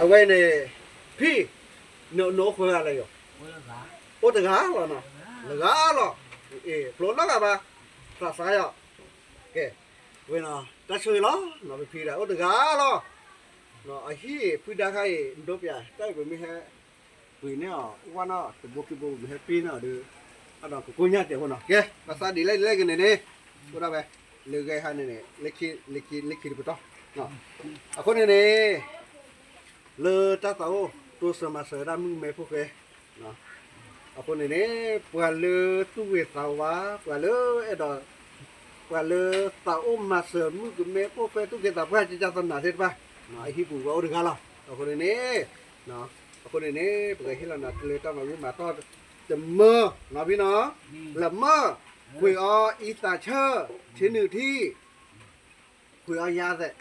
အဝဲန့ၣ် ဖံ, နအိၣ်ဃဲဂၤလဲၣ်ယီၤ, အိၣ်တဂၤလီၤနီၤ, တဂၤလီၤ, အ့ ဖျိလီၤဂာ်ဘၣ်, သးစါယီၤ, ကဲ, ဝဲနီၤ တၢ်ဆိၣ်ဂ့ၤလီၤနီၤ ပဖံဒီး အိၣ်တဂၤလီၤ, အဟံၣ်ဖုဒါခါအံၤ ဒိပျး တၢ်အံၤပမ့ၢ်ဟဲ ပှ့ၤန့ၢ်အီၤ အိၣ်ဝဲနီၤ တဘိခံဘိ ပမ့ၢ်ဟဲပှ့ၤန့ၢ်အီၤဒီး အဒီးကကိညၢ်တဲာ်ဖိနီၤ ကဲ ဘၣ်ဆၣ်ဒ်လဲၣ်ဒ်လဲၣ်ဂ့ၤန့ၣ်န့ၣ် အိၣ်ဒၣ်ဝဲ လၢဂဲၤဟါန့ၣ်န့ၣ် လၢခံတပတီၢ်, အဃိန့ၣ်န့ၣ် လၢတၢ်သးအိၣ်တိစၢၤမၤစၢၤဝဲဒၣ်မုၣ်ကမဲဖိဃဲ အဃိန့ၣ်န့ၣ် ပှၤလၢသူၣ်ဂ့ၤသးဝါ ပှၤလၢအဲၣ်ဒိး ပှၤလၢသးအိၣ်မၤစၢၤမုၣ်ကမဲဖိဃဲ သူၣ်က့သးပှၢ် ကကၢ်သနာ်သ့ၣ်တဖၣ် အဟံၣ်ပူၤဝဲအိၣ်တဂၤလီၤ. အဃိန့ၣ်န့ၣ် အဃိန့ၣ်န့ၣ် ပကဟ့ၣ်လီၤနၤတၢ်လၢတၢ်မၤမုာ်မၤတီၢ်တမၢနီၤ ဖံနီၤ လၢမၢ ခွံးအီအံသးဆၢ ထံနုာ်ထံ ခွံးအီယါသဲး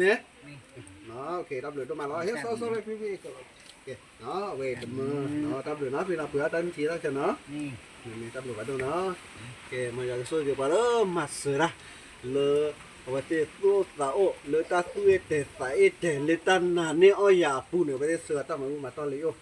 န့ၣ် တၢ်ဘျုးဒိၣ်မးလီၤ ဟဲစီစီဖဲဖံဖံ အဝဲတမၢ တၢ်ဘျုးနီၤ ဖံနီၤ ပှ့ၤအီတၢ်နုၢ်ထံတၢ်ဆၢနီၤ မ့ၢ်တၢ်ဘျုးဘၣ်ဒိၣ်နီၤ ကဲ မ်ယွၤကဆိၣ်ဂ့ၤပှၤလၢမၤစၢၤတၢ် လၢ အဝဲသ့ၣ်သူၣ်အိၣ်သးအိၣ် လၢတၢ်သူၣ်အ့ၣ်တဲာ်သးအ့ၣ်တဲာ် လၢတၢ်နာ်န့ၢ်အီၣ်ယၤအပူၤန့ၣ် အဝဲသ့ၣ်ဆှၢတၢ်မၤမုာ်မၤတီၢ်လၢယအိၣ်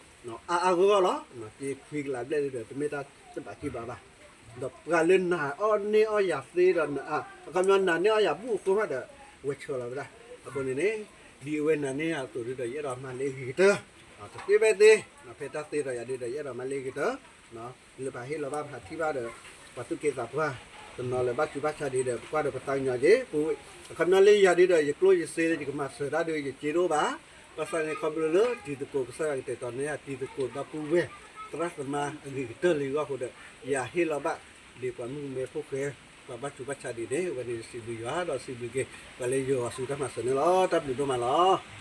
အါအါဂီၢ်ဂီၢ်လီၤ. က့ၤခွံကလးဘျဲၣ်ဒ်ဒီး တမ့ၢ်တၢ်တဘၣ်ကံၢ်ဘၣ်ဘၣ် ဒီးပှၤလၢနာ်အီၣ်န့ၢ်အီၣ်ယၤသ့ဒီး အခီပညီနာ်န့ၢ်အီၣ်ယၤဘူၣ်အဃိမးဒီး အဝဲဆှၢလီၤဝဲဒၣ် အဃိန့ၣ်န့ၣ် ဒ်အဝဲနာ်န့ၢ်ယၤအသိးဒ်ဒီး ယအဲၣ်ဒိးမၤလၢအဂ့ၤကတၢၢ် တသ့ဖဲသ့ ဖဲတၢ်သ့ဒီးယၤဒ်ဒီး ယအဲၣ်ဒိးမၤလၢအဂ့ၤကတၢၢ် လၢပဟ့ၣ်လီၤဘၣ်ပဟးထံၣ်ဘၣ်ဒီး ပှၤသူၣ်က့သးပှၢ် တနီၤလၢၤဘၣ်ဆူးဘၣ်ဆါဒ်ဒီး ပကွၢ်ဒီးပသးကညီၤက့ၤ ပဝဲ အခီပညီလၢယၤဒ်ဒီး ယကျိၣ်ယစ့လၢယကမၤစၢၤတၢ်ဒီး ယစ့တအိၣ်ဘၣ် ဘၣ်ဆၣ်န့ၣ် ခီဖျိလၢတံၤသကိး ကစၢ်ယွၤကတဲာ်ကတီၤန့ၢ်ယၤတံၤသကိးဒီပုၢ်ဝဲၢ် သရၣ်သမါအဂ့ၤကတၢၢ်လၢယဂီၢ်အဃိဒီး ယဟ့ၣ်လီၤဘၣ်ဒ်ပှၤမုၣ်ကမဲဖိဃဲ ပှၤဘၣ်ဆူးဘၣ်ဆါဒ်န့ၣ် အဝဲန့ၣ်စံးဘျုးယွၤဒီးစံးဘျုးက့ၤ ပှၤလၢယွၤအစုတၢ်မၤစၢၤန့ၣ်လီၤ. တၢ်ဘျုးဒိၣ်မးလီၤ.